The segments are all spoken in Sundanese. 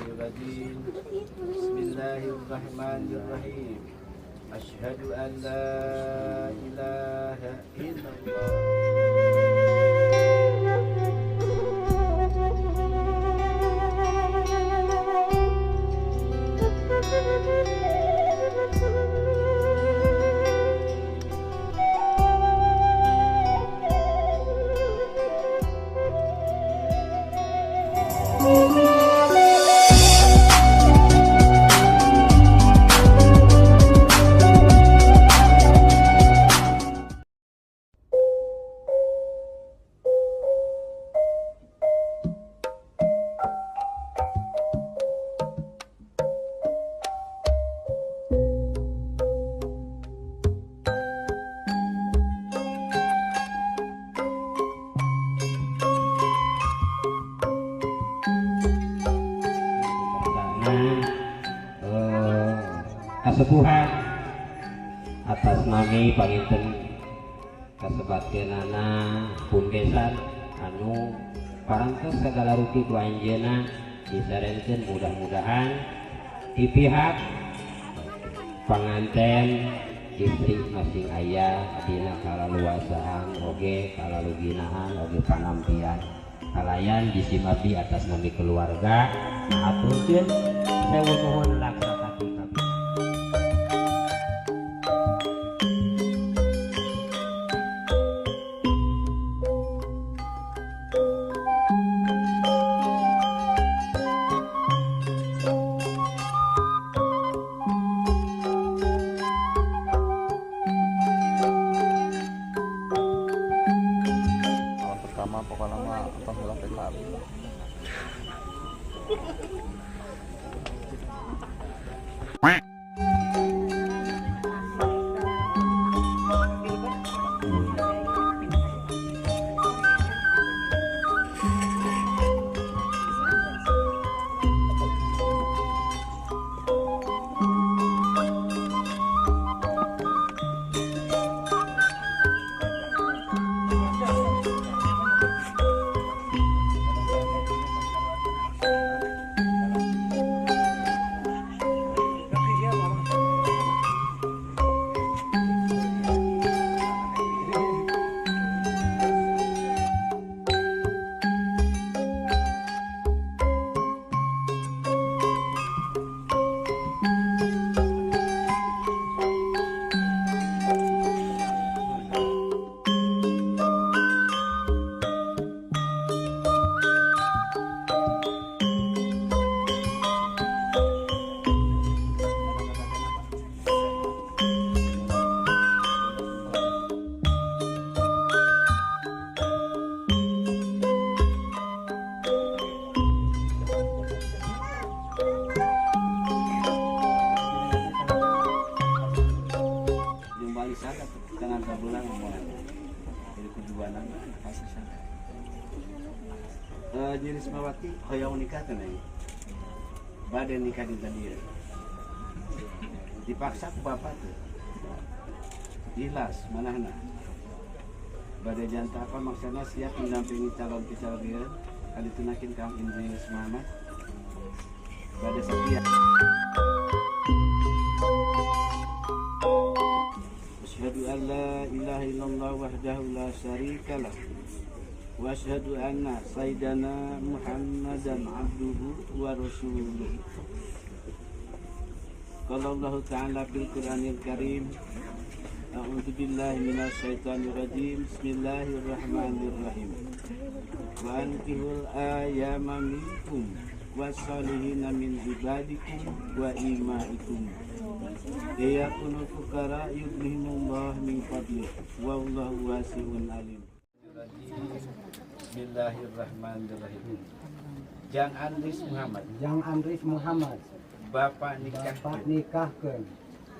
Minasyaitonirrajim. Bismillahirrahmanirrahim. Asyhadu an la ilaha illallah. Kasepuhan atas nami panginten kasebatkeunana pun besan anu parantos segala rupi ku anjeunna disarenkeun, mudah-mudahan di pihak panganten istri masing aya dina kalaluasaan oge kalaluginaan oge panampian kalayan disimabdi atas nami keluarga aturkeun sewu nuhun laksa. Pokoknya mah alhamdulillah PKB. Nyi Rismawati hoyong nikah teh neng. Bade nikah di tadi. Dipaksa ku bapak tuh. Ikhlas manahna. Bade janta apa maksudna siap mendampingi calon picalon kaditunakin Kang Idris Muhammad. Bade setia. Asyhadu an la ilaha illallah wahdahu la syarika lah. Wa asyhadu anna sayyidana Muhammadan abduhu wa rasuluh. Qala Allah ta'ala fil Qur'anil Karim, a'udzu billahi minasy syaithanir rajim. Bismillahirrahmanirrahim. Wa ankihul ayama minkum wassalihina min ibadikum wa imaikum. Yakunu fuqara yughnihimullah min fadlih wallahu wasi'un alim. Bismillahirrahmanirrahim. Jang Andris Muhammad. Jang Andris Muhammad. Bapak nikah. Bapak nikahkeun.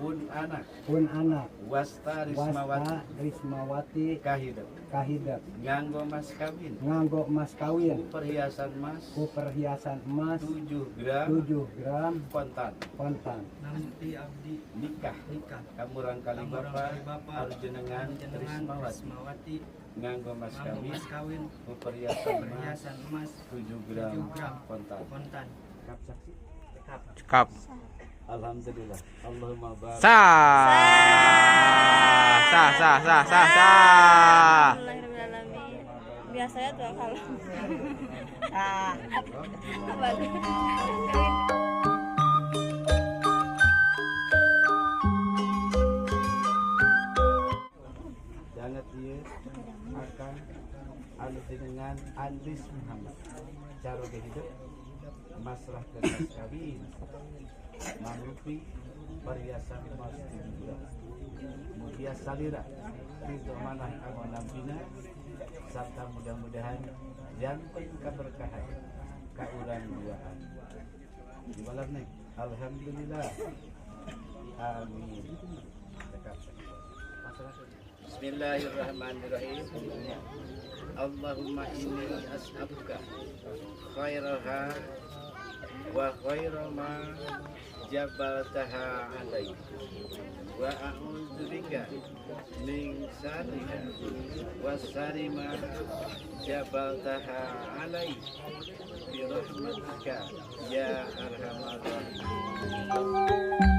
Pun anak. Pun anak. Wasta Rismawati. Wasta Rismawati. Kahidep. Kahidep. Nganggo mas kawin. Nganggo mas kawin. Ku perhiasan emas. Ku perhiasan emas. 7 gram. 7 gram. Kontan. Kontan. Nanti abdi nikah. Nikah. Kamurang kali bapak. Arjenengan Rismawati. Nganggo mas kawin. Mas kawin. Ku perhiasan emas. Perhiasan emas. 7 gram. 7 gram. Kontan. Kontan. Cekap saksi. Cekap. Alhamdulillah. Allahumma barik. Sah. Sah sah sah sah sah. Biasanya tuh kalau. Ah. Bagus. Danget ieu akan anu dengan Andris Muhammad. Caroge hidup masrah ke mas kawin mangrupi perhiasan emas 7 gram. Mugia salira ridho manah kanggo nampina serta mudah-mudahan janten keberkahan ka urang duaan. Dibalas nih. Alhamdulillah. Amin. Bismillahirrahmanirrahim. Allahumma inni as'aluka khairaha wa khaira ma jabaltaha alaihi wa a'udzubika min syarriha wa syarri ma jabaltaha alaihi bi rahmatika ya arhamar rahimin.